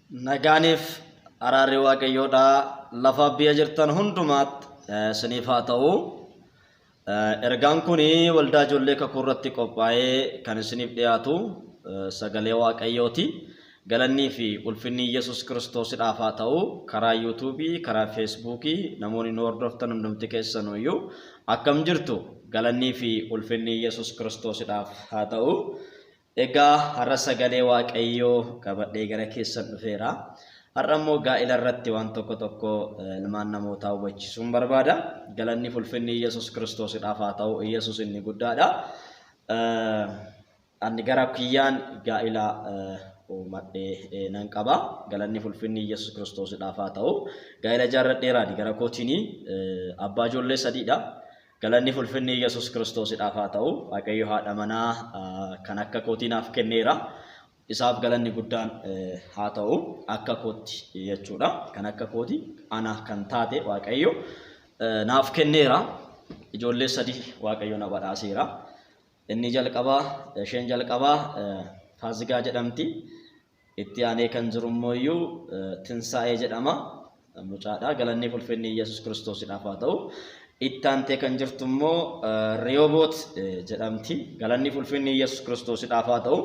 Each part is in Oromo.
Nagaaniif araarri Waaqayyoodhaa lafa biyya jirtan hundumaatti isiniif haa ta'u. Ergaan kun waldaa ijoollee kakuu irratti qophaa'ee kan isiniif dhiyaatu sagalee Waaqayyooti. Galannii fi ulfinni Yesuus Kiristoosidhaaf haa ta'u. Karaa Yuutuubii, karaa Feesbuukii namoonni nu hordoftan hundumti keessanuyyuu akkam jirtu? Galannii fi ulfinni Yesuus Kiristoosidhaaf haa ta'u. Egaa har'a sagalee Waaqayyoo qabadhee gara keessan dhufeera. Har'a immoo gaa'ila irratti waan tokko tokko ilmaan namootaa hubachiisuun barbaada. Galanni fi ulfinni Yesuus Kiristoosidhaaf haa ta'u. Yesuus inni guddaadha. Ani gara kiyyaan gaa'ila uumadhee nan qaba. Galanni fi ulfinni Yesuus Kiristoosidhaaf haa ta'u. Gaa'ila ijaarradheera ani gara kootiin abbaa ijoollee sadiidha. Galanni fi ulfinni Yesuus Kiristoosidhaaf haa ta'u. Waaqayyo haadha manaa kan akka kootii naaf kenneera. Isaaf galanni guddaan haa ta'u. Akka kootti jechuudha. Kan akka kooti ana kan taate Waaqayyo naaf kenneera. Ijoollee sadii Waaqayyo na badhaaseera. Inni jalqabaa, isheen jalqabaa Faazigaa jedhamti. Itti aanee kan jiru immoo iyyuu Tinsaa'ee jedhama. Mucaadha. Galanni fi ulfinni Yesuus Kiristoosidhaaf haa ta'u. Itti aantee kan jirtu immoo Riyooboot jedhamti. Galanni fi ulfinni Yesuus Kiristoosidhaaf haa ta'u.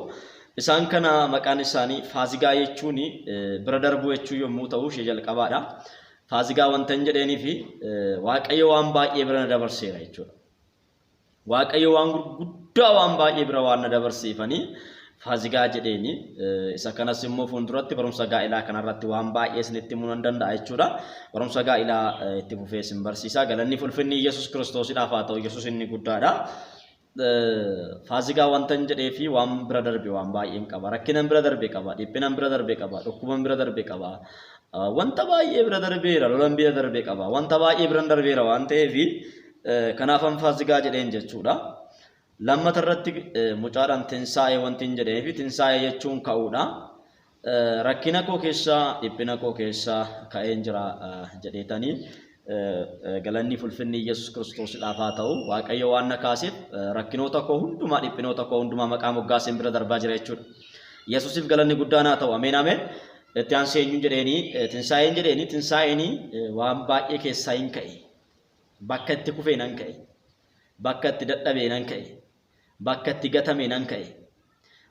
Isaan kana maqaan isaanii Faazigaa jechuun bira darbuu jechuu yommuu ta'u ishee jalqabaadha. Faazigaa wanta hin jedheenii fi Waaqayyo waan baay'ee bira na dabarseera jechuudha. Waaqayyo waan gurguddaa waan baay'ee bira waan na dabarseefanii Faazigaa jedheeni. Isa kanas immoo fuulduratti barumsa gaa'ilaa kanarratti waan baay'ee isinitti himuu nan danda'a jechuudha. Barumsa gaa'ilaa itti fufee isin barsiisa. Galanni fi ulfinni Yesuus Kiristoosidhaaf haa ta'u. Yesuus inni guddaadha. Faazigaa wanta hin jedhee fi waan bira darbe waan baay'een qaba. Rakkinan bira darbe qaba. Dhiphinan bira darbe qaba. Dhukkuban bira darbe qaba. Wanta baay'ee bira darbeera. Lolan bira darbe qaba. Wanta baay'ee bira darbeera waan ta'eef kanaafan Faazigaa jedheen jechuudha. Lammata irratti mucaadhaan Tinsaa'ee wanti hin jedhee fi Tinsaa'ee jechuun ka'uudha. Rakkina koo keessaa, dhiphina koo keessaa ka'een jira jedheetanii galanni fi ulfinni Yesuus Kiristoosidhaaf haa ta'u. Waaqayyo waan na kaaseef rakkinoota koo hundumaa, dhiphinoota koo hundumaa maqaa moggaaseen bira darbaa jira jechuudha. Yesuusiif galanni guddaan haa ta'u. Ameen ameen. Itti aansee eenyuun jedheeni? Tinsaa'een jedheeni. Tinsaa'een waan baay'ee keessaa hin ka'e. Bakka itti kufee nan ka'e. Bakka itti dadhabee nan ka'e. Bakka itti gatame nan ka'e.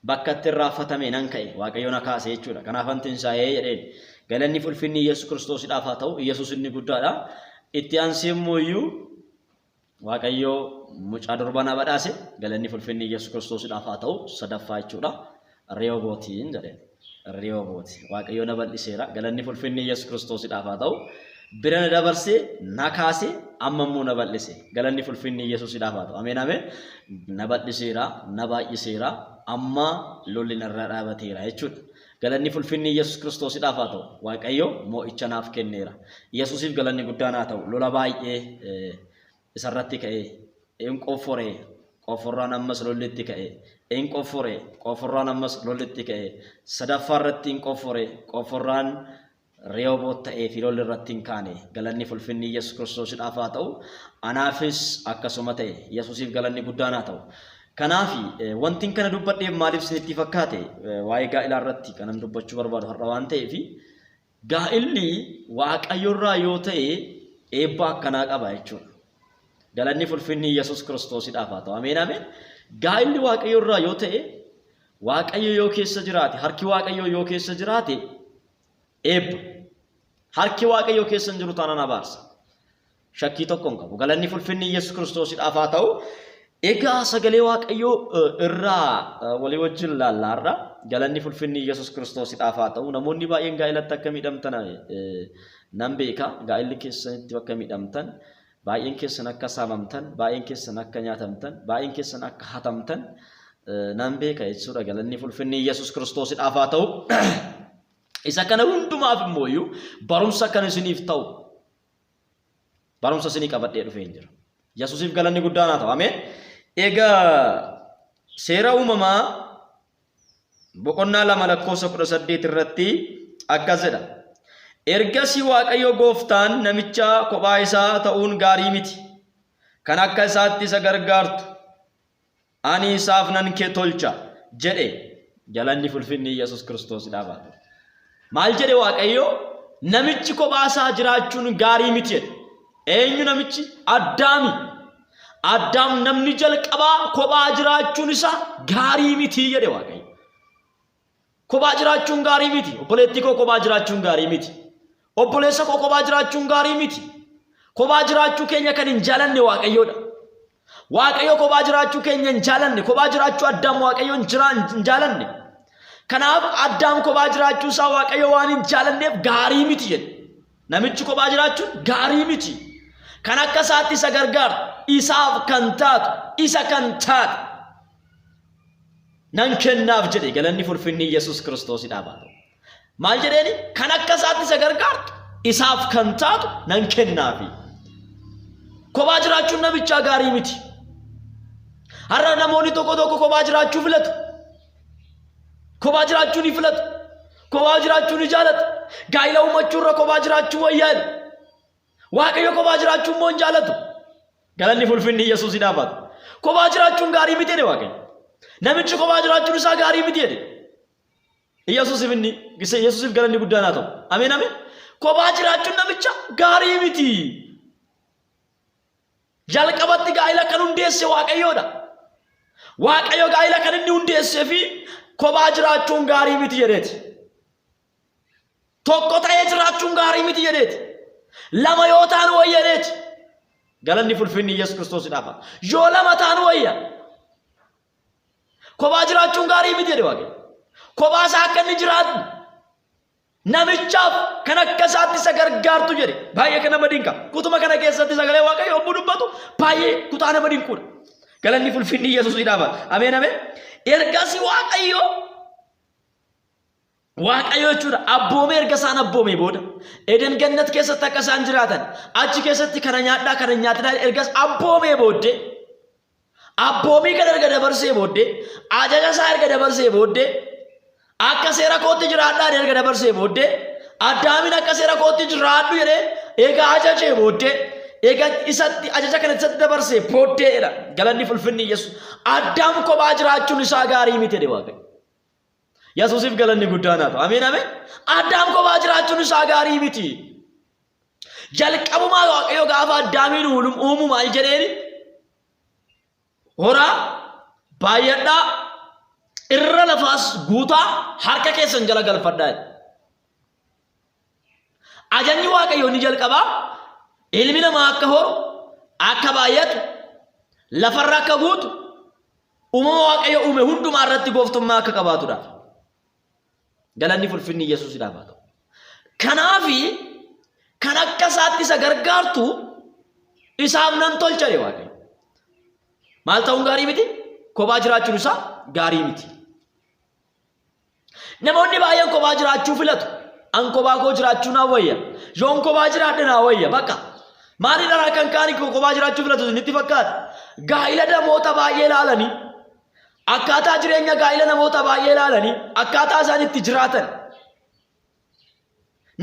Bakka itti irraanfatame nan ka'e. Waaqayyo na kaase jechuudha. Kanaafan Tinsaa'ee jedheen. Galanni fi ulfinni Yesuus Kiristoosidhaaf haa ta'u. Yesuus inni guddaadha. Itti aansee immoo iyyuu Waaqayyo mucaa durbaa na badhaase. Galanni fi ulfinni Yesuus Kiristoosidhaaf haa ta'u. Sadaffaa jechuudha. Riyoobotiin jedheen. Riyoobooti. Waaqayyo na bal'iseera. Galanni fi ulfinni Yesuus Kiristoosidhaaf haa ta'u. Bira na dabarsee, na kaase, amma immoo na bal'ise. Galanni fi ulfinni Yesuusidhaaf haa ta'u. Ameen ameen. Na bal'iseera, na baay'iseera, amma lolli narraa dhaabateera jechuudha. Galanni fi ulfinni Yesuus Kiristoosidhaaf haa ta'u. Waaqayyo moo'icha naaf kenneera. Yesuusiif galanni guddaan haa ta'u. Lola baay'ee isarratti ka'ee in qoffore, qofforraan ammas lolli itti ka'e, in qoffore, qofforraan ammas lolli itti ka'e, sadaffaa irratti in qoffore, qofforraan Rehooboot ta'ee fi lolli irratti hin kaane. Galanni fi ulfinni Yesuus Kiristoosidhaaf haa ta'u. Anaafis akkasuma ta'e. Yesuusiif galanni guddaan haa ta'u. Kanaaf wanti kana dubbadheef maaliif isinitti fakkaate? Waa'ee gaa'ilaa irratti kanan dubbachuu barbaadu har'a waan ta'eef, gaa'illi Waaqayyo irraa yoo ta'e eebba akkanaa qaba jechuudha. Galanni fi ulfinni Yesuus Kiristoosidhaaf haa ta'u. Ameen ameen. Gaa'illi Waaqayyo irraa yoo ta'e, Waaqayyo yoo keessa jiraate, harki Waaqayyoo yoo keessa jiraate eebba. Harki Waaqayyoo keessa hin jiru taanaan abaarsa. Shakkii tokko hin qabu. Galanni fi ulfinni Yesuus Kiristoosidhaaf haa ta'u. Egaa sagalee Waaqayyoo irraa walii wajjin laallaarra. Galanni fi ulfinni Yesuus Kiristoosidhaaf haa ta'u. Namoonni baay'een gaa'ilatti akka miidhamtan nan beeka. Gaa'illi keessanitti akka miidhamtan, baay'een keessan akka saamamtan, baay'een keessan akka nyaatamtan, baay'een keessan akka hatamtan nan beeka jechuudha. Galanni fi ulfinni Yesuus Kiristoosidhaaf haa ta'u. Isa kana hundumaaf immoo iyyuu barumsa kan isiniif ta'u barumsa isinii qabadhee dhufee hin jira. Yesuusiif galanni guddaan haa ta'u. Ameen. Egaa seera uumamaa boqonnaa 2 lakkoofsa 18 irratti akkas jedha. Ergasii Waaqayyo gooftaan namicha kophaa isaa ta'uun gaarii miti. Kan akka isaatti isa gargaartu ani isaaf nan kee tolcha jedhe. Galanni fi ulfinni Yesuus Kiristoosidhaaf haa ta'u. Maal jedhe Waaqayyo? Namichi kophaa isaa jiraachuun gaarii miti jedhe. Eenyu namichi? Addaami. Addaam namni jalqabaa kophaa jiraachuun isaa gaarii miti jedhe Waaqayyo. Kophaa jiraachuun gaarii miti. Obboleettii koo kophaa jiraachuun gaarii miti. Obboleessa koo kophaa jiraachuun gaarii miti. Kophaa jiraachuu keenya kan hin jaalanne Waaqayyoodha. Waaqayyo kophaa jiraachuu keenya hin jaalanne. Kophaa jiraachuu Addaam Waaqayyo hin jaalanne. Kanaaf Addaam kophaa jiraachuu isaa Waaqayyo waan hin jaalanneef gaarii miti jedhe. Namichi kophaa jiraachuun gaarii miti. Kan akka isaatti isa gargaaru, isaaf kan taatu, isa kan taate nan kennaaf jedhe. Galanni fulfinni Yesuus Kiristoosidhaaf haa ta'u. Maal jedheeni? Kan akka isaatti isa gargaartu, isaaf kan taatu nan kennaafi. Kophaa jiraachuun namichaa gaarii miti. Har'a namoonni tokko tokko kophaa jiraachuu filatu. Kophaa jiraachuu ni filatu. Kophaa jiraachuu ni jaalatu. Gaa'ila uumachuu irra kophaa jiraachuu wayyaa jedhu. Waaqayyo kophaa jiraachuu immoo hin jaalatu. Galanni fulfinni Yesuusidhaaf haa ta'u. Kophaa jiraachuun gaarii miti jedhe Waaqayyo. Namichi kophaa jiraachuun isaa gaarii miti jedhe. Yesuusiif inni Yesuusiif galanni guddaan haa ta'u. Ameen ameen. Kophaa jiraachuun namicha gaarii miti. Jalqabatti gaa'ila kan hundeesse Waaqayyoodha. Waaqayyo gaa'ila kan inni hundeessee fi kophaa jiraachuun gaarii miti jedheeti. Tokko ta'ee jiraachuun gaarii miti jedheeti. Lama yoo ta'an wayya jedheeti. Galanni fulfinni Yesuus Kiristoosidhaaf haa ta'u. Yoo lama ta'an wayya. Kophaa jiraachuun gaarii miti jedhe Waaqayyo. Kophaa isaa akka inni jiraatu namichaaf kan akka isaatti isa gargaartu jedhe. Baay'ee kan nama dinqa. Kutuma kana keessatti sagalee Waaqayyo yommuu dubbatu baay'ee kutaa nama dinquudha. Galanni fulfinni Yesuusidhaaf haa ta'u. Ameen ameen. Ergasii Waaqayyo Waaqayyo jechuudha abboomee erga isaan abboomee booda Eden gannat keessatti akka isaan jiraatan achi keessatti kana nyaadhaa kana hin nyaatinaa ergas abboomee booddee abboomii kana erga dabarsee booddee ajaja isaa erga dabarsee booddee akka seera kootti jiraadhaa erga dabarsee booddee Addaamin akka seera kootti jiraadhu jedhee egaa ajajee booddee egaa isatti ajaja kana isatti dabarsee booddee jedha galanni fulfinni Yesuus Addaam kophaa jiraachuun isaa gaarii miti jedhe Waaqayyo. Yesuusiif galanni guddaan haa ta'u. Ameen ameen. Addaam kophaa jiraachuun isaa gaarii miti. Jalqabumaa Waaqayyo gaafa Addaamiin uumu maal jedheeni? Horaa baay'adhaa irra lafaas guutaa harka keessan jala galfadhaa jedhe. Ajajni Waaqayyoo inni jalqabaa ilmi namaa akka horu, akka baay'atu, lafarra akka guutu, uumama Waaqayyo uume hundumaa irratti gooftummaa akka qabaatudha. Galanni fulfinni Yesuusidhaaf haa ta'u. Kanaafi kan akka isaatti isa gargaartu isaaf nan tolcha jedhe Waaqayyo. Maal ta'uun gaarii miti? Kophaa jiraachuun isaa gaarii miti. Namoonni baay'een kophaa jiraachuu filatu. An kophaa koo jiraachuu naa wayya. Yoon kophaa jiraadhe naa wayya. Bakka. Maalidha kan kaani kophaa jiraachuu filatu isinitti fakkaata? Gaa'ila namoota baay'ee ilaalanii, akkaataa jireenya gaa'ila namoota baay'ee ilaalanii, akkaataa isaan itti jiraatan.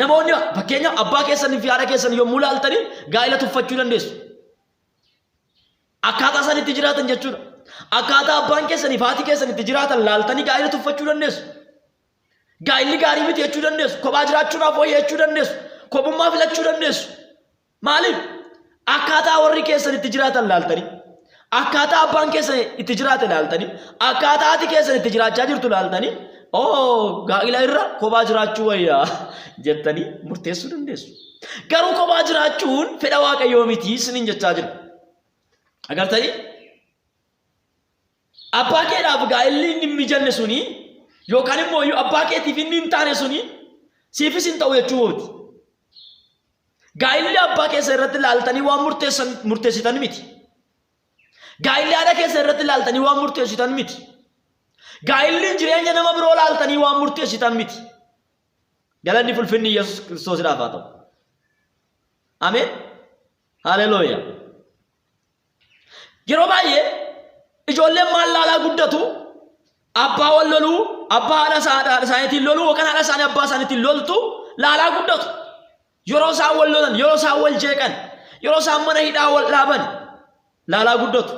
Namoonni fakkeenyaaf abbaa keessanii fi haadha keessan yommuu ilaaltanii gaa'ila tuffachuu dandeessu. Akkaataa isaan itti jiraatan jechuudha. Akkaataa abbaan keessanii fi haati keessan itti jiraatan laaltanii gaa'ela tuffachuu dandeessu. Gaa'illi gaarii miti jechuu dandeessu. Kophaa jiraachuudhaaf wayya jechuu dandeessu. Kophummaa filachuu dandeessu. Maaliif? Akkaataa warri keessan itti jiraatan laaltanii, akkaataa abbaan keessan itti jiraate laaltanii, akkaataa haati keessan itti jiraachaa jirtu laaltanii, oo gaa'ila irra kophaa jiraachuu wayya jettanii murteessuu dandeessu. Garuu kophaa jiraachuun fedha Waaqayyoo miti isiniin jechaa jira. Agartanii? Abbaa keedhaaf gaa'elli inni hin mijanne suni yookaan immoo iyyuu abbaa keetiif inni hin taane suni siifis hin ta'u jechuu miti. Gaa'elli abbaa keessa irratti ilaaltanii waan murteessan murteessitan miti. Gaa'elli haadha keessa irratti ilaaltanii waan murteessitan miti. Gaa'elli jireenya nama biroo ilaaltanii waan murteessitan miti. Galanni fulfinni Yesuus Kiristoosiidhaaf haa ta'u. Ameen. Haleluuyaa. Yeroo baay'ee ijoolleen maal laalaa guddatu? Abbaa wal loluu, abbaa haadha isaaniitiin loluu yookaan haadha isaanii abbaa isaaniitiin loltu laalaa guddatu. Yeroo isaan wal lolan, yeroo isaan wal jeeqan, yeroo isaan mana hidhaa wal dhaaban laalaa guddatu.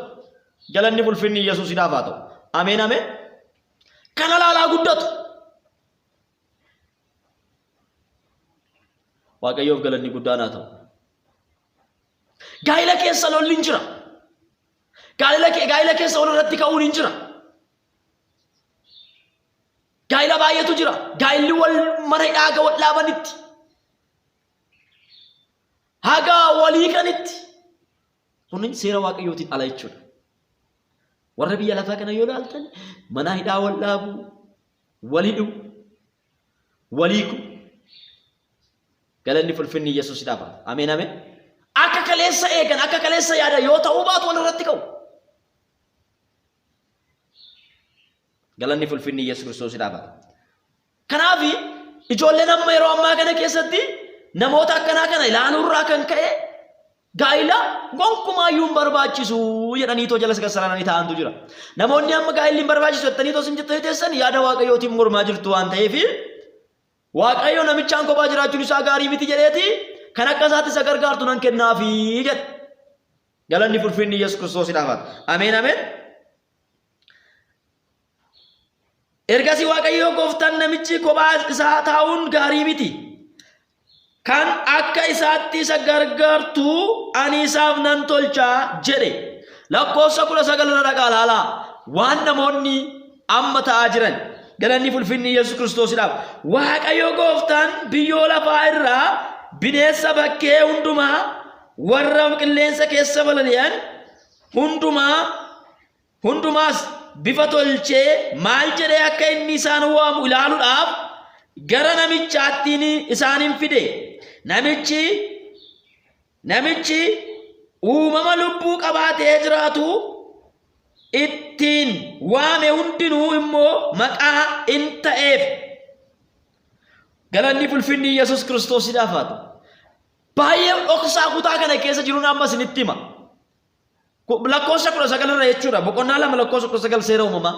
Galanni fulfinni Yesuusiidhaaf haa ta'u. Ameen ameen. Kana laalaa guddatu. Waaqayyoof galanni guddaan haa ta'u. Gaa'ila keessa lolli hin jira. Gaa'ila keessa wal irratti ka'uun hin jira. Gaa'ila baay'eetu jira. Gaa'illi wal mana hidhaa haga wal dhaabanitti. Haga walii kanitti. Kunin seera Waaqayyootiin ala jechuudha. Warra biyya lafaa kana yoo ilaaltan mana hidhaa wal dhaabu, wal hidhu, wal hiiku. Galanni fulfinni Yesuusidhaaf haa ta'u. Ameen ameen. Akka kaleessa eegan, akka kaleessa yaadan yoo ta'uu baatu wal irratti ka'u. Galanni fulfinni Yesuus Kiristoosiidhaaf haa ta'u. Kanaaf ijoolleen amma yeroo ammaa kana keessatti namoota akkanaa kana ilaaluurraa kan ka'e gaa'ila gonkumaayyuu hin barbaachisu jedhanii too jala sassaranii taa'antu jira. Namoonni amma gaa'illi hin barbaachisu jettanii too isin jettanii teessan yaada Waaqayyootiin mormaa jirtu waan ta'eef Waaqayyo namichaan kophaa jiraachuun isaa gaarii miti jedheeti kan akka isaatti isa gargaartu nan kennaafi jedhe. Galanni fulfinni Yesuus Kiristoosiidhaaf haa ta'u. Ameen ameen. Ergasii Waaqayyo gooftaan namichi kophaa isaa taa'uun gaarii miti. Kan akka isaatti isa gargaartu ani isaaf nan tolcha jedhe. Lakkoofsa 19 irra dhaqaa ilaalaa. Waan namoonni amma ta'aa jiran. Galanni fulfinni Yesuus Kiristoosidhaaf. Waaqayyo gooftaan biyyoo lafaa irraa bineensa bakkee hundumaa warra qilleensa keessa balali'an hundumaa hundumaas bifa tolchee maal jedhee akka inni isaan waamu ilaaluudhaaf gara namichaatti isaan hin fide. Namichi uumama lubbuu qabaatee jiraatu ittiin waame hundinuu immoo maqaa in ta'eef. Galanni fulfinni Yesuus Kiristoosiidhaaf haa ta'u. Baay'ee dhoksaa kutaa kana keessa jiruun amma isinitti hima. Lakkoofsa 19 irra jechuudha. Boqonnaa 2 lakkoofsa 19 seera uumamaa.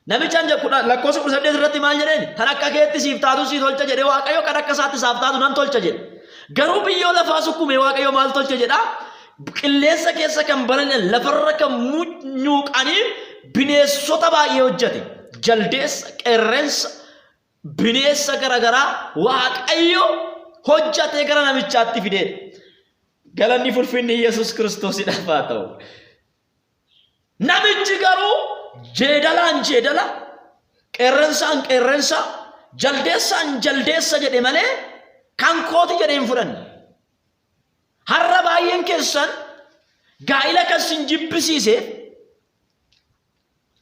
Namichaan lakkoofsa 18 irratti maal jedheen? Kan akka keetti siif taatu sii tolcha jedhee Waaqayyo kan akka isaatti isaaf taatu nan tolcha jedhe. Garuu biyyoo lafaa sukkume Waaqayyo maal tolche jedha? Qilleensa keessa kan balali'an lafarra kan munyuuqanii bineensota baay'ee hojjete. Jaldeessa, qeerrensa, bineensa garaagaraa Waaqayyo hojjatee gara namichaatti fideedha. Galanni fulfinni Yesuus Kiristoosidhaaf haa ta'u. Namichi garuu jeedalaan jeedala, qeerrensaan qeerrensa, jaldeessaan jaldeessa jedhe malee kan kooti jedhee hin fudhanne. Har'a baay'een keessan gaa'ila kan sin jibbisiise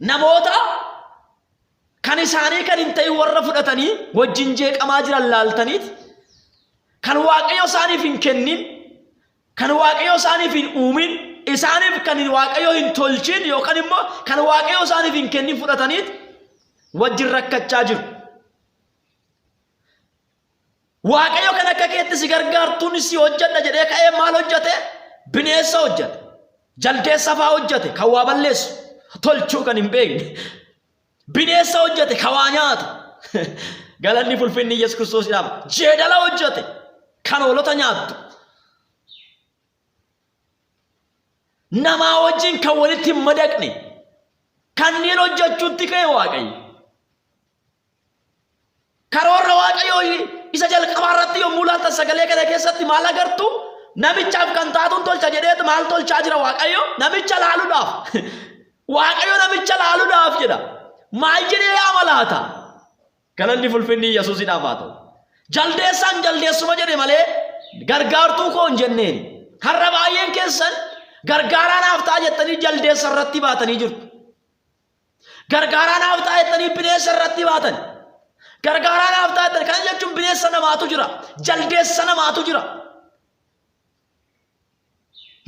namoota kan isaanii kan hin ta'in warra fudhatanii wajjin jeeqamaa jiran laaltaniit kan Waaqayyo isaaniif hin kennin, kan Waaqayyo isaaniif hin uumin, isaaniif kan Waaqayyo hin tolchin yookaan immoo kan Waaqayyo isaaniif hin kennin fudhataniit wajjin rakkachaa jiru. Waaqayyo kan akka keetti si gargaartuun si hojjedha jedhee ka'ee maal hojjete? Bineensa hojjete. Jaldeessa fa'aa hojjete kan waa balleessu tolchuu kan hin beekne. Bineensa hojjete kan waa nyaatu. Galanni fulfinni Yesuus Kiristoosiidhaaf. Jeedala hojjete kan hoolota nyaattu. Namaa wajjin kan walitti hin madaqne kanneen hojjechuutti ka'e Waaqayyo. Karoorra Waaqayyoo isa jalqabaa irratti yommuu ilaaltan sagalee kana keessatti maal agartu? Namichaaf kan taatuun tolcha jedheetu maal tolchaa jira Waaqayyo? Namicha laaluudhaaf. Waaqayyo namicha laaluudhaaf jedha. Maal jedhee yaama laata? Galanni fulfinni Yesuusidhaaf haa ta'u. Jaldeessaan jaldeessuma jedhe malee gargaartuu koo hin jenneen. Har'a baay'een keessan gargaaraa naaf ta'a jettanii jaldeessa irratti baatanii jirtu. Gargaaraa naaf ta'a jettanii bineensa irratti baatan. Gargaaraa naaf ta'a jettanii kana jechuun bineensa namaatu jira. Jaldeessa namaatu jira.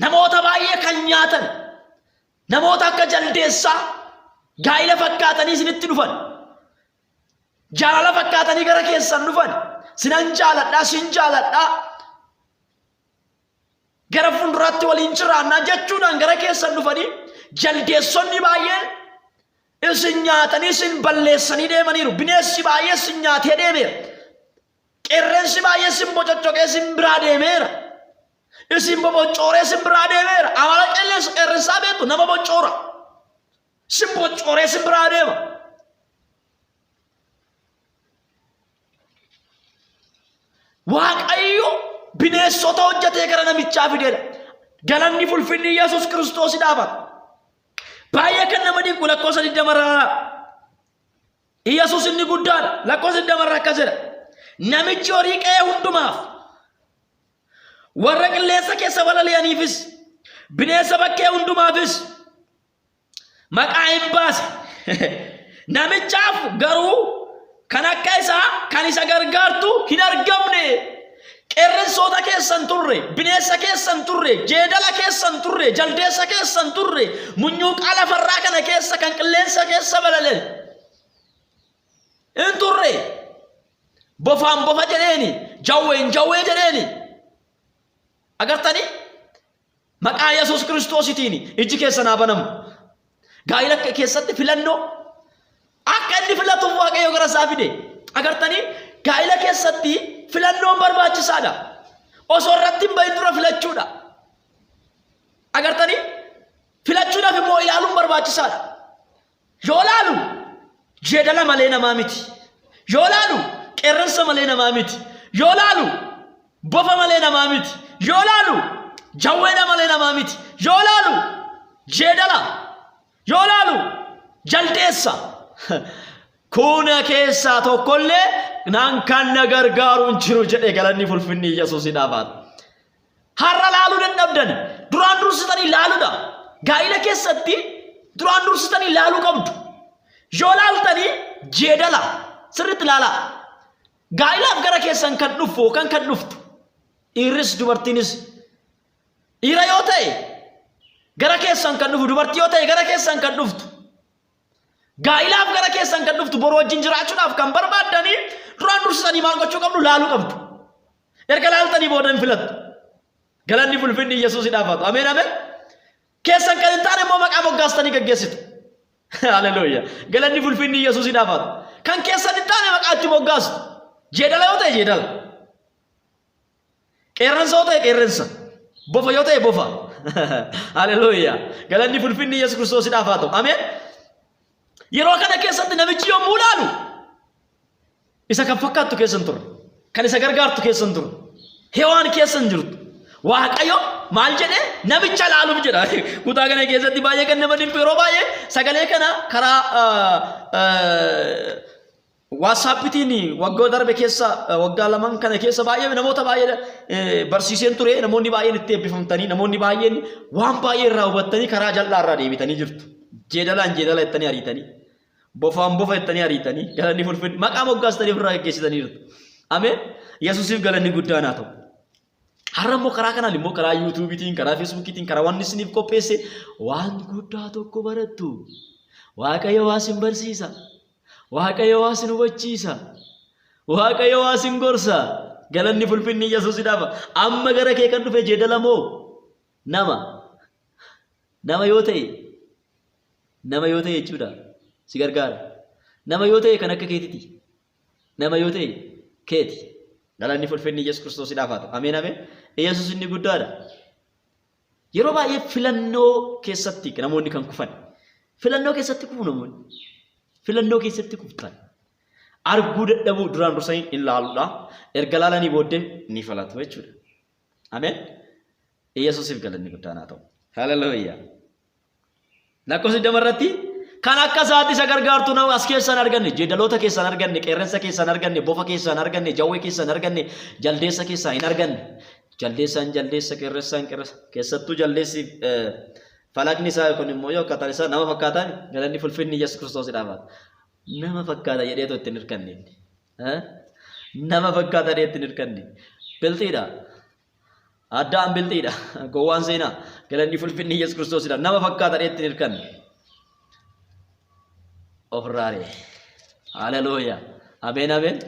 Namoota baay'ee kan nyaatan. Namoota akka jaldeessaa gaa'ila fakkaatanii isinitti dhufan. Jaalala fakkaatanii gara keessan dhufan. Sinan jaaladhaa, sin jaaladhaa. Gara fuulduraatti waliin jiraannaa jechuudhaan gara keessan dhufanii jaldeessonni baay'een isin nyaatanii isin balleessanii deemaniiru. Bineensi baay'ee isin nyaatee deemeera. Qeerrensi baay'ee isin bococcoqee isin biraa deemeera. Isin boboccooree isin biraa deemeera. Amala qilleensa qeerrensaa beektu nama boccoora. Isin boccooree isin biraa deema. Waaqayyo Bineensota hojjetee gara namichaa fideedha. Galanni fulfinni Yesuus Kiristoosiidhaaf. Baay'ee kan nama dinqu lakkoofsa 20 irraa Yesuus inni guddaadha. Lakkoofsa 20 irraa akkas jedha. Namichi horii qe'ee hundumaaf warra qilleensa keessa balali'aniifis bineensa bakkee hundumaafis maqaa hin baase. Namichaaf garuu kan akka isaa kan isa gargaartu hin argamne. Qeerransoota keessan turre, bineensa keessan turre, jeedala keessan turre, jaldeessa keessan turre, munyuuqaa lafarraa kana keessa kan qilleensa keessa balali'an hin turre. Bofaan bofa jedheeni, jawween jawwee jedheeni. Agartanii? Maqaa Yesuus Kiristoositiin ijji keessan haa banamu. Gaa'ila keessatti filannoo akka inni filatuuf Waaqayyo gara isaa fide. Agartanii gaa'ila keessatti filannoon barbaachisaadha. Osoo irratti hin bahin dura filachuudha. Agartanii filachuudhaaf immoo ilaaluun barbaachisaadha. Yoo laalu jeedala malee namaa miti. Yoo laalu qeerransa malee namaa miti. Yoo laalu bofa malee namaa miti. Yoo laalu jawweedha malee namaa miti. Yoo laalu jeedala. Yoo laalu jaldeessa. Kuna keessaa tokkollee naan kan na gargaaru hin jiru jedhe galanni fulfinni Yesuusidhaaf haa ta'u. Har'a laaluu dadhabdan duraan dursitanii laaluudha. Gaa'ila keessatti duraan dursitanii laaluu qabdu. Yoo laaltanii jeedala sirriitti laalaa. Gaa'ilaaf gara keessan kan dhufu yookaan kan dhuftu dhiirris dubartiinis dhiira yoo ta'e gara keessan kan dhufu dubartii yoo ta'e gara keessan kan dhuftu gaa'ilaaf gara keessan kan dhuftu boru wajjin jiraachuudhaaf kan barbaaddanii duraan dursitanii maal gochuu qabdu laaluu qabdu. Erga laaltanii booda hin filattu. Galanni fulfinni Yesuusidhaaf haa ta'u. Ameen ameen. Keessan kan hin taane immoo maqaa moggaastanii gaggeessitu. Haleluuyaa. Galanni fulfinni Yesuusidhaaf haa ta'u. Kan keessan hin taane maqaa itti moggaastu. Jeedala yoo ta'e jeedala. Qeerransa yoo ta'e qeerransa. Bofa yoo ta'e bofa. Haleluuyaa. Galanni fulfinni Yesuus Kiristoosiidhaaf haa ta'u. Ameen. Yeroo kana keessatti namichi yommuu ilaalu isa kan fakkaattu keessa hin turre. Kan isa gargaartu keessa hin turre. Hewaan keessa hin jirtu. Waaqayyo maal jedhe namicha laaluuf jedha. Kutaa kana keessatti baay'ee kan nama dinqu yeroo baay'ee sagalee kana karaa Waatsaappitiin waggaa darbe keessa waggaa lamaan kana keessa baay'ee namoota baay'ee barsiiseen ture. Namoonni baay'een itti eebbifamtanii namoonni baay'een waan baay'ee irraa hubattanii karaa jal'aa irraa deebitanii jirtu. Jeedalaan jeedala jettanii ariitanii. Bofaan bofa jettanii ariitanii galanni fulfin maqaa moggaastanii ofirraa geggeessitanii jirtu. Ameen. Yesuusiif galanni guddaan haa ta'u. Har'a immoo karaa kanaan immoo karaa yuutuubiitiin, karaa feesbuukiitiin, karaa waan isiniif qopheesse waan guddaa tokko barattu. Waaqayyo waa isin barsiisa. Waaqayyo waa isin hubachiisa. Waaqayyo waa isin gorsa. Galanni fulfinni Yesuusidhaaf. Amma gara kee kan dhufe jeedala moo? Nama. Nama yoo ta'e nama yoo ta'e jechuudha si gargaara. Nama yoo ta'e kan akka keetiti. Nama yoo ta'e keeti. Galanni fulfinni Yesuus Kiristoosiidhaaf haa ta'u. Ameen ameen. Yesuus inni guddaadha. Yeroo baay'ee filannoo keessatti namoonni kan kufan. Filannoo keessatti kufu namoonni. Filannoo keessatti kuftan. Arguu dadhabuu duraan dursanii hin laaluudha. Erga laalanii booddee ni filatu jechuudha. Ameen. Yesuusiif galanni guddaan haa ta'u. Haleluuyaa. Lakkoofsa 20 irratti kan akka isaatti isa gargaartu nama as keessan arganne, jeedaloota keessan arganne, qeerransa keessan arganne, bofa keessan arganne, jawwee keessan arganne, jaldeessa keessan hin arganne. Jaldeessaan jaldeessa, qeerransaan qeerransa. Keessattuu jaldeessi falaqni isaa yookaan immoo yoo akkaataan isaa nama fakkaataan galanni fulfinni Yesuus Kiristoosidhaaf haa ta'u. Nama fakkaata jedheetu ittiin hirkanne inni. Nama fakkaata jedhee ittiin hirkanne. Bilxiidha. Addaan bilxiidha. Gowwaan seenaa. Galanni fulfinni Yesuus Kiristoosidha. Nama fakkaata jedhee ittiin hirkanne. Ofirraa ari'e. Haleluuyaa. Ameen ameen.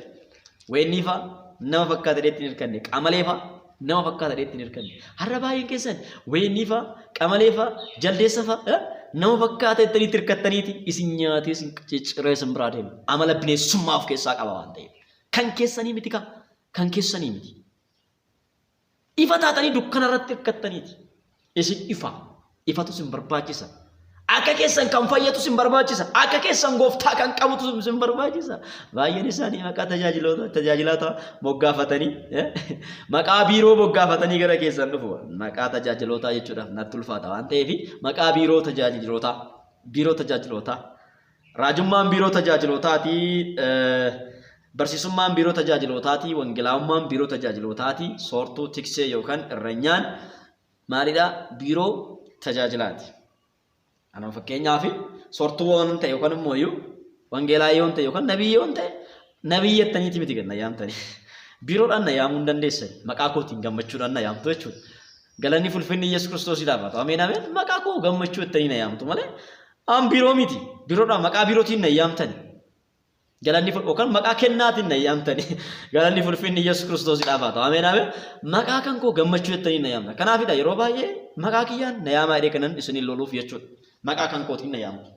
Weennii fa'a nama fakkaata jedhee ittiin hirkanne. Qamalee fa'a nama fakkaata jedhee ittiin hirkanne. Har'a baay'een keessan weennii fa'a, qamalee fa'a, jaldeessa fa'a nama fakkaata jettanii itti hirkattaniiti isin nyaatee isin cicciree isin biraa deema. Amala bineensummaa of keessaa qaba waan ta'eef. Kan keessanii miti kaa. Kan keessanii miti. Ifa taatanii dukkana irratti hirkattaniiti. Isin ifa. Ifatu isin barbaachisa. Akka keessan kan fayyatu sin barbaachisa. Akka keessan gooftaa kan qabutu sin barbaachisa. Baay'een isaanii maqaa tajaajiloota tajaajiloota moggaafatanii maqaa biiroo moggaafatanii gara keessan dhufu. Maqaa tajaajilootaa jechuudhaaf natti ulfaata waan ta'eef maqaa biiroo tajaajilootaa biiroo tajaajilootaa raajummaan biiroo tajaajilootaati. Barsiisummaan biiroo tajaajilootaati. Wangeelaa'ummaan biiroo tajaajilotaati. Soortuu tiksee yookaan irranyaan maalidha? Biiroo tajaajilaati. Anuma fakkeenyaaf soortuu waan ta'e yookaan immoo iyyuu wangeelaa yoon ta'e yookaan nabii yoon ta'e nabii jettaniiti miti kan na yaamtani. Biiroodhaan na yaamuu hin dandeessan. Maqaa kootiin gammachuudhaan na yaamtu jechuudha. Galanni fulfinni Yesuus Kiristoosiidhaaf haa ta'u. Ameen ameen. Maqaa koo gammachuu jettanii na yaamtu malee an biiroo miti. Biiroodhaan maqaa biirootiin na yaamtani. Galanni yookaan maqaa kennaatiin na yaamtani. Galanni fulfinni Yesuus Kiristoosiidhaaf haa ta'u. Ameen ameen. Maqaa kan koo gammachuu jettanii na yaamta. Kanaafidha yeroo baay'ee maqaa kiyyaan na yaamaa jedhee kanan isiniin loluuf jechuudha. Maqaa kan kootiin na yaamtu.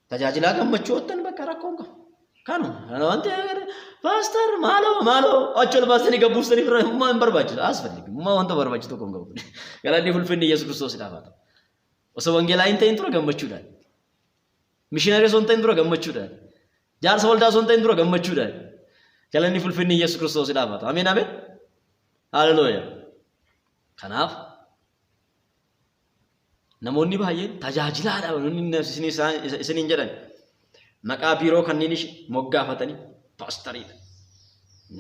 Tajaajilaa gammachuu jettan bakka rakkoon qabu. Kanuma kana wanti paaster maaloo maaloo achi ol baastanii gabbuustanii bira hummaa hin barbaachisu. Asfalli hummaa wanta barbaachisu tokko hin qabu. Galanni fulfinni Yesuus Kiristoosiidhaaf haa ta'u. Osoo wangeelaa hin ta'in dura gammachuudhaan. Mishiinarii osoo hin ta'in dura gammachuudhaan. Jaarsa waldaa osoo hin ta'in dura gammachuudhaan. Galanni fulfinni Yesuus Kiristoosiidhaaf haa ta'u. Ameen ameen. Haleluuyaa. Kanaaf namoonni baay'een tajaajilaadha isiniin jedhan maqaa biiroo kanneen moggaafatanii paastariidha.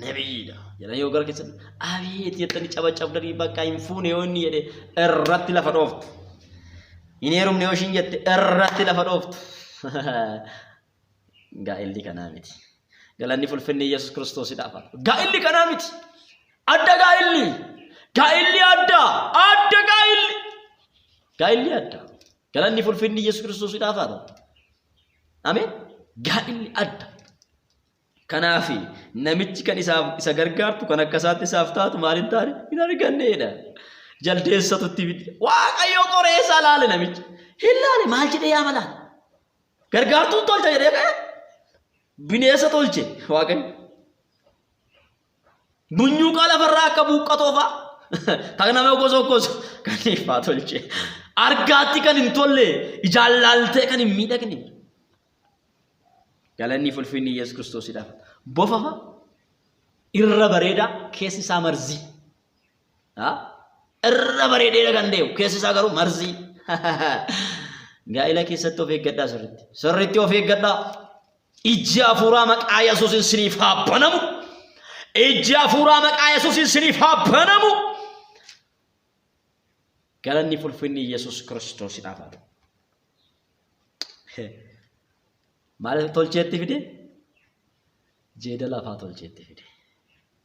Nabiyyiidha jedhanii yoo gara keessan abeet jettanii cabacabdanii bakka hin fuune yoo inni jedhe irratti lafa dhooftu. Hin heerumne yoo ishiin jette irratti lafa dhooftu. Gaa'elli kanaa miti. Galanni fulfinni Yesuus Kiristoosidhaaf haa ta'u. Gaa'elli kanaa miti. Adda gaa'elli. Gaa'elli adda. Adda gaa'elli. Gaa'elli adda. Galanni fulfinni Yesuus Kiristoosidhaaf haa ta'u. Ameen. Gaa'elli adda. Kanaaf namichi kan isaaf isa gargaartu kan akka isaatti isaaf taatu maal hin taane hin arganneedha. Jaldeessatu itti fide. Waaqayyo qoree isaa laale namichi. Hin laale maal jedhee yaama laale. Gargaartuun tolcha jedhee ka'e. Bineensa tolche Waaqayyo. Bunyuuqaa lafarraa akka buuqqatoo fa'a. Kan nama gosokkoosu kan ifaa tolche. Argaatti kan hin tolle ijaan laaltee kan hin miidhagne. Galanni fulfinni Yesuus Kiristoosidhaaf. Bofa fa'a irra bareedaa keessi isaa marzii. Irra bareedeedha kan deemu keessi isaa garuu marzii. Gaa'ila keessatti of eeggadhaa sirriitti. Sirriitti of eeggadhaa. Ijji hafuuraa maqaa Yesuusin siniif haa banamu. Ijji hafuuraa maqaa Yesuusin siniif haa banamu. Galanni fulfinni Yesuus Kiristoosidhaaf haa ta'u. Maal tolcheetti fide? Jeedala afaa tolcheetti fide.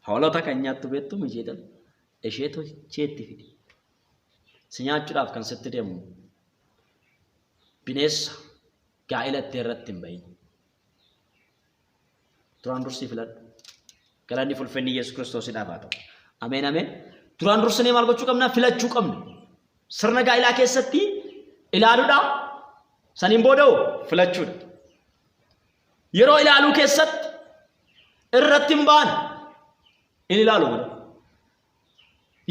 Hoolota kan nyaattu beektu jeedala. Ishee tolcheetti fide. Si nyaachuudhaaf kan sitti deemu bineensa gaa'ela itti irratti hin bahin. Duraan dursii filadhu. Galanni fulfinni Yesuus Kiristoosidhaaf haa ta'u. Ameen ameen. Duraan dursinee maal gochuu qabna? Filachuu qabna. Sirna gaa'ilaa keessatti ilaaluudha. Saniin booda hoo filachuudha. Yeroo ilaaluu keessatti irratti hin baane hin ilaalu malee.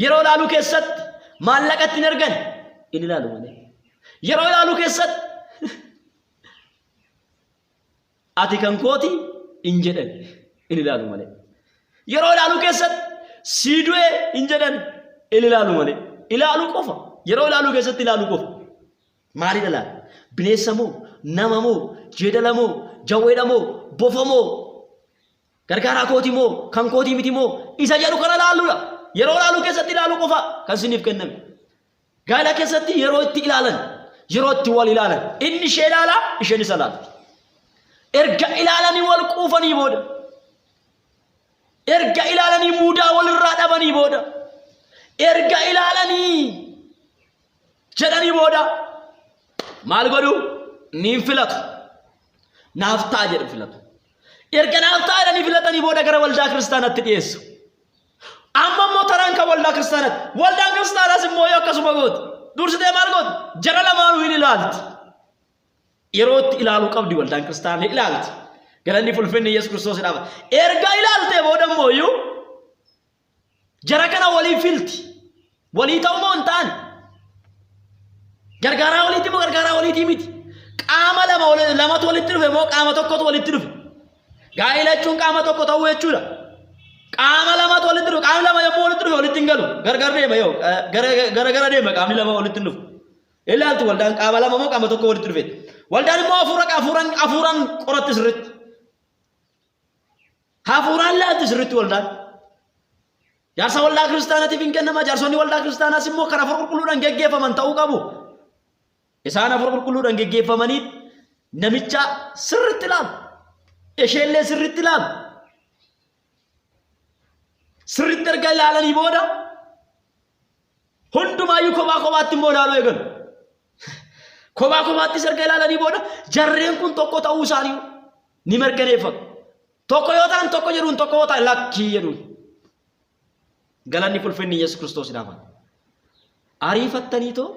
Yeroo ilaaluu keessatti maallaqa ittiin argan hin ilaalu malee. Yeroo ilaaluu keessatti ati kan kooti hin jedhan hin ilaalu malee. Yeroo ilaaluu keessatti sii du'e hin jedhan hin ilaalu malee. Ilaaluu qofa. Yeroo ilaaluu keessatti ilaaluu qofa. Maalidha laata? Bineensa moo? Nama moo? Jeedala moo? Jawweedha moo? Bofa moo? Gargaaraa kooti moo? Kan kootii miti moo? Isa jedhu kana ilaaluudha. Yeroo ilaaluu keessatti ilaaluu qofa kan isiniif kenname. Gaa'ela keessatti yeroo itti ilaalan, yeroo itti wal ilaalan, inni ishee ilaala, isheen isa ilaalti. Erga ilaalanii wal quufanii booda, erga ilaalanii muudaa walirraa dhabanii booda, erga ilaalanii jedhanii booda maal godhu? Niin filatu. Naaf ta'a jedhu filatu. Erga naaf ta'a jedhanii filatanii booda gara waldaa kiristaanaatti dhiyeessu. Amma immoo taraan kan waldaa kiristaanaatti. Waldaan kiristaanaas immoo yoo akkasuma gooti. Dursitee maal gooti? Jara lamaanuu hin ilaalti. Yeroo itti ilaaluu qabdi waldaan kiristaanaa ni ilaalti. Galanni fulfinni Yesuus Kiristoos dhaaba. Erga ilaaltee booda immoo iyyuu jara kana walii filti. Walii ta'uu moo hin ta'an? Gargaaraa waliitii moo gargaaraa waliitii miti? Qaama lamatu walitti dhufe moo qaama tokkotu walitti dhufe? Gaa'ela jechuun qaama tokko ta'uu jechuudha. Qaama lamatu walitti dhufe. Qaamni lama yommuu walitti dhufe walitti hin galu. Gargar deema yoo gara deema qaamni lama walitti hin dhufu. Ilaaltu waldaan qaama lama moo qaama tokko walitti dhufe? Waldaan immoo hafuuraan qoratti sirriitti. Hafuuraan laalti sirriitti waldaan. Jaarsa waldaa kiristaanaatiif hin kennama. Jaarsonni waldaa kiristaanaas immoo kan hafuura qulqulluudhaan geggeeffaman ta'uu qabu. Isaan hafuura qulqulluudhaan geggeeffamanii namicha sirriitti ilaalu. Isheellee sirriitti ilaalu. Sirriitti erga ilaalanii booda hundumaayyuu kophaa kophaatti immoo ilaaluu eegalu. Kophaa kophaattis erga ilaalanii booda jarreen kun tokko ta'uu isaanii ni mirkaneeffatu. Tokko yoo ta'an tokko jedhuun, tokko yoo ta'an lakkii jedhuun. Galanni fulfinni Yesuus Kiristoos dhaaf. Ariifattaniitoo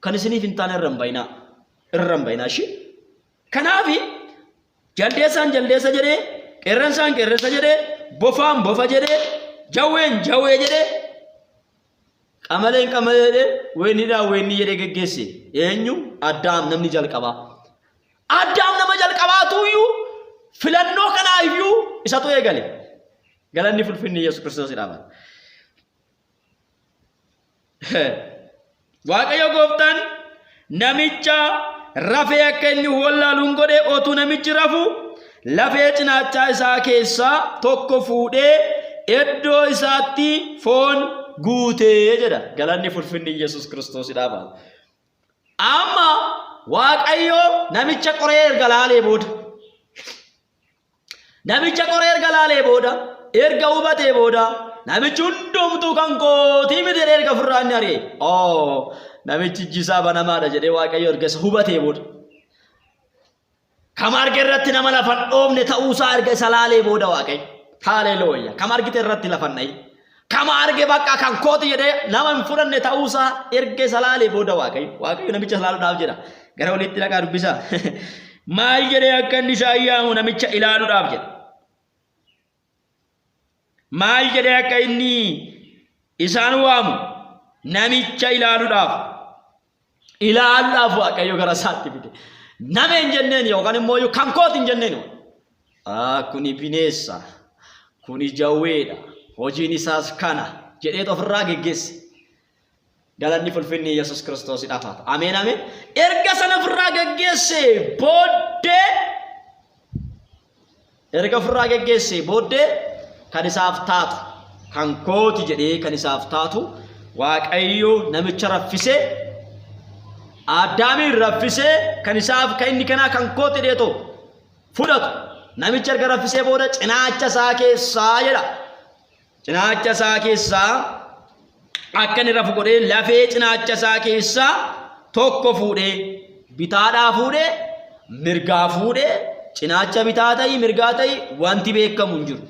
kan isiniif hin taane irra hin bayinaa. Irra hin bayinaa ishii. Kanaafi jaldeessaan jaldeessa jedhee, qeerransaan qeerransa jedhee, bofaan bofa jedhee, jawween jawwee jedhee, qamaleen qamalee jedhee, weenniidhaan weennii jedhee geggeesse. Eenyu? Addaam namni jalqabaa. Addaam nama jalqabaatu iyyuu filannoo kanaayyuu isatu eegale. Galanni fulfinni Yesuus Kiristoos dhaaf. Waaqayyo gooftaan namicha rafee akka inni wallaaluun godhe. Otuu namichi rafu lafee cinaachaa isaa keessaa tokko fuudhee iddoo isaatti foon guutee jedha. Galanni fulfinni Yesuus Kiristoos dhaaf. Amma Waaqayyo namicha qoree erga laalee booda, namicha qoree erga laalee booda, erga hubatee booda, namichi hundumtuu kan kootii miti jedhee erga ofirraa inni ari'e. Oo, namichi ijji isaa banamaadha jedhee Waaqayyo erga isa hubatee booda, kam arge irratti nama lafa hin dhoofne ta'uusaa erga isa laalee booda Waaqayyo. Haleluuyaa. Kam argite irratti lafa hin dhahin. Kam arge bakka kan kooti jedhee nama hin fudhanne ta'uusaa erga isa laalee booda Waaqayyo. Waaqayyo namicha ilaaluudhaaf jedha. Gara olitti dhaqaa dubbisaa. Maal jedhee akka inni isaa yaamu namicha ilaaluudhaaf jedha. Maal jedhee akka inni isaan waamu namicha ilaaluudhaaf. Ilaaluudhaaf Waaqayyo gara isaatti fide. Nama hin jenneen yookaan immoo kan kooti hin jenneen. Kuni bineensa. Kuni jawweedha. Hojiin isaas kana jedhee ofirraa geggeesse. Galanni fulfinni Yesuus Kiristoos dhaaf haa ta'u. Ameen ameen. Erga sana ofirraa geggeesse booddee, erga ofirraa geggeesse booddee, kan isaaf taatu, kan kooti jedhee kan isaaf taatu Waaqayyo namicha raffisee, Addaamiin raffisee, kan isaaf kan inni kanaa kan kooti jedheetoo fudhatu namicha erga raffisee booda cinaacha isaa keessaa jedha. Cinaacha isaa keessaa akka inni rafu godhee lafee cinaacha isaa keessaa tokko fuudhee, bitaadhaa fuudhee mirgaa fuudhee, cinaacha bitaa ta'ii mirgaa ta'ii wanti beekamu hin jiru.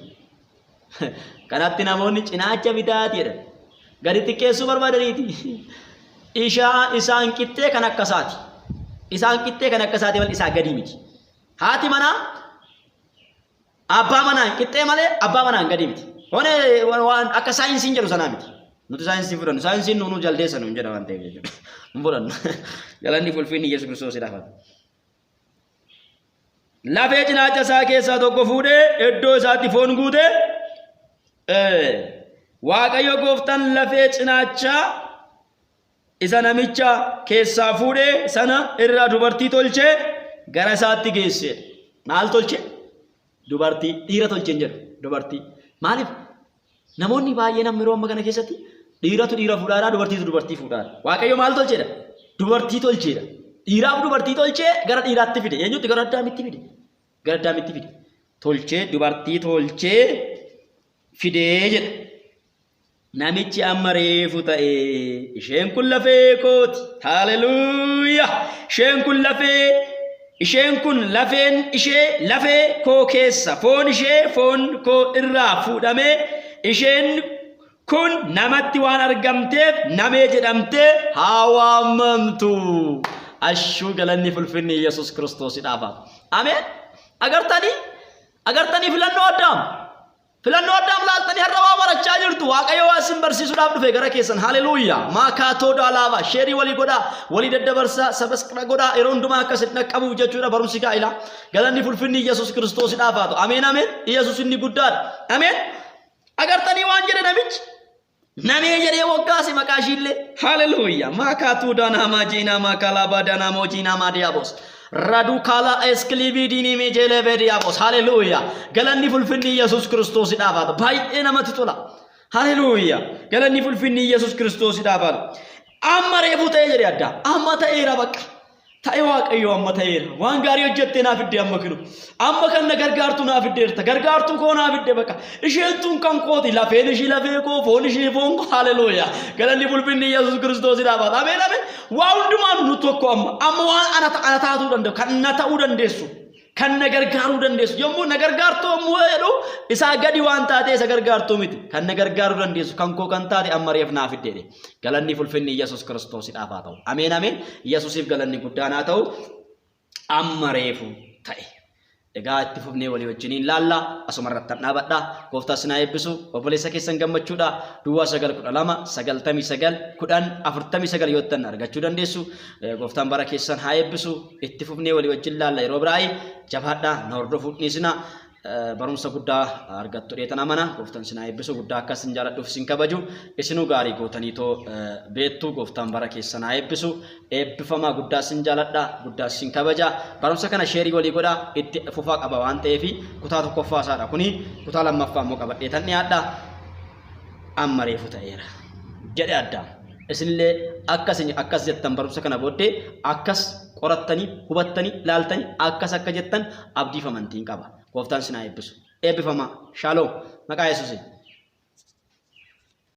Kanatti namoonni cinaacha bitaati jedhan. Gadi xiqqeessuu barbaadaniiti. Ishaa isaan qixxee kan akka isaati. Isaan qixxee kan akka isaati malee isaa gadi miti. Haati manaa abbaa manaan qixxee malee abbaa manaan gadi miti. Hone waan akka saayinsiin jedhu sanaa miti. Nuti saayinsii fudhannu. Saayinsiin nu jaldeessa nuun jedha waan ta'eef jechuudha. Hin fudhannu. Galanni fulfinni Yesuus Kiristoos dhaaf. Lafee cinaacha isaa keessaa tokko fuudhee iddoo isaatti foon guute. Waaqayyo gooftaan lafee cinaachaa isa namicha keessaa fuudhee sana irraa dubartii tolchee gara isaatti geesse. Maal tolche? Dubartii. Dhiira tolche hin jedhu. Dubartii. Maaliif? Namoonni baay'een amma yeroo amma kana keessatti dhiiratu dhiira fuudhaadha, dubartiitu dubartii fuudhaadha. Waaqayyo maal tolcheedha? Dubartii tolcheedha. Dhiiraaf dubartii tolchee gara dhiiraatti fide. Eenyutti? Gara Addaamitti fide. Gara Addaamitti fide. Tolchee, dubartii tolchee fidee jedha. Namichi amma reefu ta'e, isheen kun lafee kooti. Haleluuyaa! Isheen kun lafee, isheen kun lafeen ishee lafee koo keessa, foon ishee foon koo irraa fuudhamee, isheen kun namatti waan argamteef namee jedhamtee haa waamamtu. Ashuu galanni fulfinni Yesuus Kiristoos dhaaf. Ameen. Agartanii? Agartanii filannoo Addaam? Filannoo Addaam laaltanii har'a waa barachaa jirtu. Waaqayyo waa isin barsiisuudhaaf dhufe gara keessan. Haleluuyaa. Maakaatoo daalaaba. Share walii godhaa. Walii daddabarsaa. Subscribe godhaa. Yeroo hundumaa akka isin dhaqqabuuf jechuudha barumsi gaa'ilaa. Galanni fulfinni Yesuus Kiristoosidhaaf haa ta'u. Ameen, ameen. Yesuus inni guddaadha. Ameen. Agartanii waan jedhe namichi? Namee jedhee moggaase maqaa ishiillee. Haleluuyaa. Maakaatuu daanaamaa jiinaa maakalaabaa daanaamoo jiinaa maadiyaabos. Radukala eskiliibii mejeelee diyaabos. Haleluuyaa. Galanni fulfinni Yesuus Kiristoosidhaaf haa ta'u. Baay'ee namatti tola. Haleluuyaa. Galanni fulfinni Yesuus Kiristoosidhaaf haa ta'u. Amma reefuu ta'ee jedhe addaa. Amma ta'eera bakka. Ta'e Waaqayyo, amma ta'eera. Waan gaarii hojjettee naaf fidde amma kinu. Amma kan na gargaartu naaf fiddeerta. Gargaartuu koo naaf fidde bakka. Isheen tun kan kooti. Lafeen ishii lafee koo, foon ishii foon koo. Haleluuyaa. Galanni fulfinni Yesuus Kiristoosidhaaf haa ta'u. Ameen, ameen. Waa hundumaan nu tokko amma. Amma waan ana taatuu danda'u, kan na ta'uu dandeessu, kan na gargaaruu dandeessu. Yommuu na gargaartuu yommuu jedhu, isaa gadi waan taate isa gargaartuu miti. Kan na gargaaruu dandeessu, kan koo kan taate amma reef naaf fiddeedhe. Galanni fulfinni Yesuus Kiristoosidhaaf haa ta'u. Ameen, ameen. Yesuusiif galanni guddaan haa ta'u. Amma reefu ta'e. Egaa itti fufnee walii wajjiniin laalla. Asuma irratti dhaabadha. Gooftaa sinaa eebbisu. Obboleessa keessan gammachuudha. 0912 99 10 49 yoo ta'an argachuu dandeessu. Gooftaan bara keessan haa eebbisu. Itti fufnee walii wajjin laalla yeroo biraa. Jabaadha. Na hordofuu dhiisina. Barumsa guddaa argattu dheetan amana. Gooftaan sinaa eebbisu. Guddaa akka isin jaaladhuuf isin kabaju. Isinuu gaarii gootanii too beektu. Gooftaan bara keessan haa eebbisu. Eebbifamaa, guddaa isin jaaladha. Guddaa isin kabaja. Barumsa kana share walii godhaa. Itti fufaa qaba waan ta'eef, kutaa tokkoffaa isaadha. Kuni kutaa lammaffaa immoo qabadhee tan dhiyaadha. Amma reefu ta'eera jedhe Addaam. Isinillee akkas akkas jettan, barumsa kana booddee akkas qorattanii, hubattanii, ilaaltanii akkas akka jettan abdiif amantiin qaba. Gooftaan sinaa eebbisu. Eebbifamaa. Shaaloom. Maqaa Yesuusiin.